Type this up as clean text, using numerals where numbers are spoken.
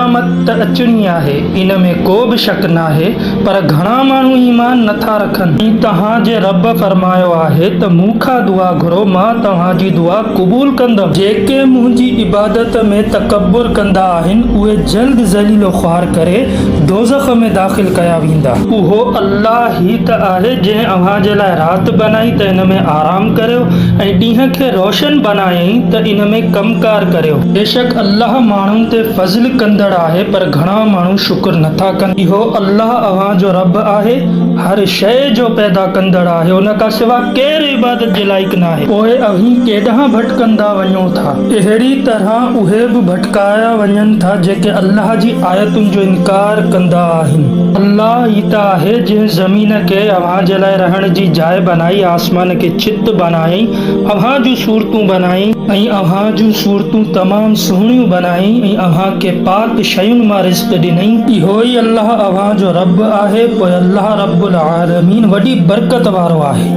قيامت ته اچڻي آهي، ان ۾ ڪو به شڪ ناهي، پر گهڻا ماڻهو ايمان نٿا رکن. ۽ توهان جي رب فرمايو آهي ته مون کان دعا گهرو، مان توهان جي دعا قبول ڪندم. جيڪي منهنجي عبادت ۾ تڪبر ڪندا آهن، اهي جلد ذليل و خوار ڪري دوزخ ۾ داخل ڪيا ويندا. اهو الله ئي ته آهي جنهن اوهان جي لاء رات بنائي ته ان ۾ آرام ڪريو ۽ ڏينهن کي روشن بنايائين ته ان ۾ ڪم ڪار ڪريو. بيشڪ الله ماڻهن تي فضل ڪندڙ آهي پر گهڻا ماڻهو شڪر نٿا ڪن. اهو الله اوهان جو رب آهي، هر شيء جو پيدا ڪندڙ آهي، ان کان سوا ڪير عبادت جي لائق ناهي. پوء اوهين ڪيڏانهن ڀٽڪندا وڃو ٿا؟ اهڙي طرح اهي به ڀٽڪايا وڃن ٿا جيڪي الله جي آيتن جو انڪار ڪندا آهن. الله ئي ته آهي جنهن زمين کي اوهان جي لاء رهڻ جي جاء بنائي، آسمان کي ڇت بنائي، اوهان جون صورتون بنائي، ۽ اوهان جون صورتون تمام سهڻيون بنائي ۽ اوهان کي پاڪ شين مان رزق ڏنئي. اهو ئي الله اوهان جو رب آهي، پوء الله رب العالمين وڏي برڪت وارو آهي.